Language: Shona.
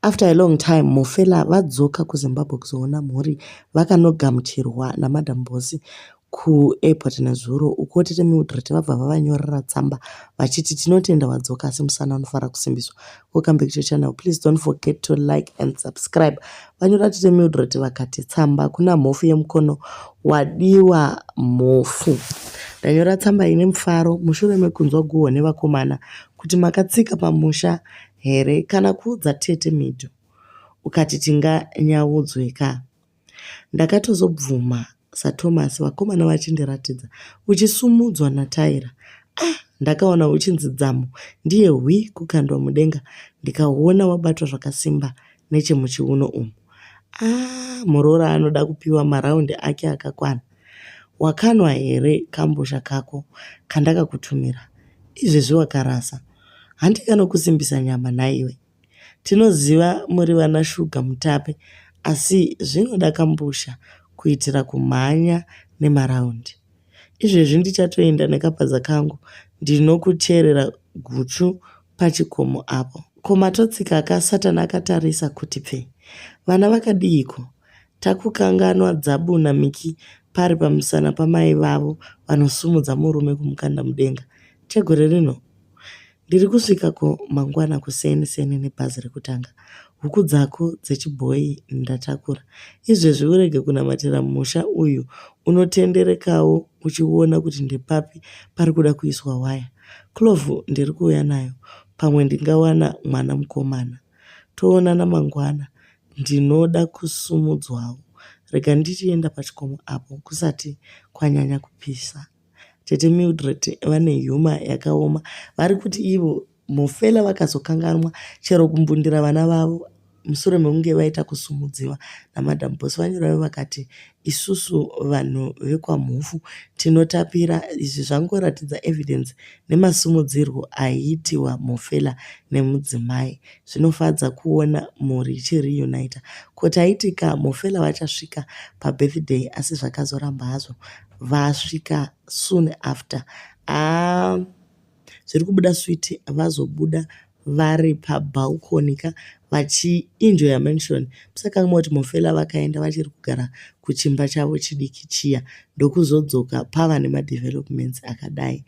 After a long time Mhofela vadzoka kuZimbabwe kuzoona mhuri vakanogamuchirwa naMadam Boss kuairport nezuro ukuwo tete Mildred vabva vavanyorera tsamba vachiti tinotenda wadzoka asi musana unofanira kusimbiswa. Welcome back to your channel. Please don't forget to like and subscribe. Vanyora tete Mildred vakati tsamba kuna mhofu yemukono wadiwa mhofu. Ndanyora tsamba ine mufaro mushure mekunzwa guhwa nevakomana kuti makatsika pamusha here kana kuudza tete Midho ukati tinganyaudzwe ka. Ndakatozobvuma saThomas vakomana vachindiratidza uchisumudzwa naTyra. Ah ndakaona uchinzi dzamu ndiye hwi kukandwa mudenga ndikaona wabatwa zvakasimba nechemuchiuno umu. Ah muroora anoda kupiwa maraundi ake akakwana. Wakanwa here kambusha kako kandakakutumira? Izvezvi wakarasa. Handi kanokusimbisa nyama nhaiwe. Tinoziva muri vana shuga mutape asi zvinoda kambusha kuitira kumhanya nemaraundi. Izvezvi ndichatoenda nekapadza kangu ndinokucherera guchu pachikomo apo. Ko matotsikaka Satan akatarisa kuti pfee. Vana vakadiiko? Takukanganwa Dzabu naMiki pari pamusana pamai vavo vanosumudza murume kumukanda mudenga. Chegore rino? Ndiri kusvikako mangwana kuseni seni nebhazi rekutanga. Huku dzako dzechibhoyi ndatakura. Izvezvi urege kunamatira musha uyu unotenderekawo uchiona kuti ndepapi pari kuda kuiswa waya. Clove ndiri kuuya nayo pamwe ndingawana mwana mukomana. Toonana mangwana ndinoda kusumudzwawo. Rega ndichienda pachikomo apo kusati kwanyanya kupisa. Tete Mildred vane humour yakaoma. Vari kuti ivo Mhofela vakazokanganwa chero kumbundira vana vavo mushure mekunge vaita kusumudziwa naMadam Boss. Vanyora vakati isusu vanhu vekwaMhofu tinotapira. Izvi zvangoratidza evidence nemasumudzirwo aiitiwa Mhofela nemudzimai. Zvinofadza kuona mhuri ichireunita. Ko taitika Mhofela vachasvika pabirthday asi zvakazoramba hazvo vasvika soon after. Haa zviri kubuda sweet vazobuda vari pabalcony ka vachienjoya mansion. Musakanganwa kuti Mhofela vakaenda vachiri kugara kuchimba chavo chidiki chiya ndokuzodzoka pava nemadevelopments akadai.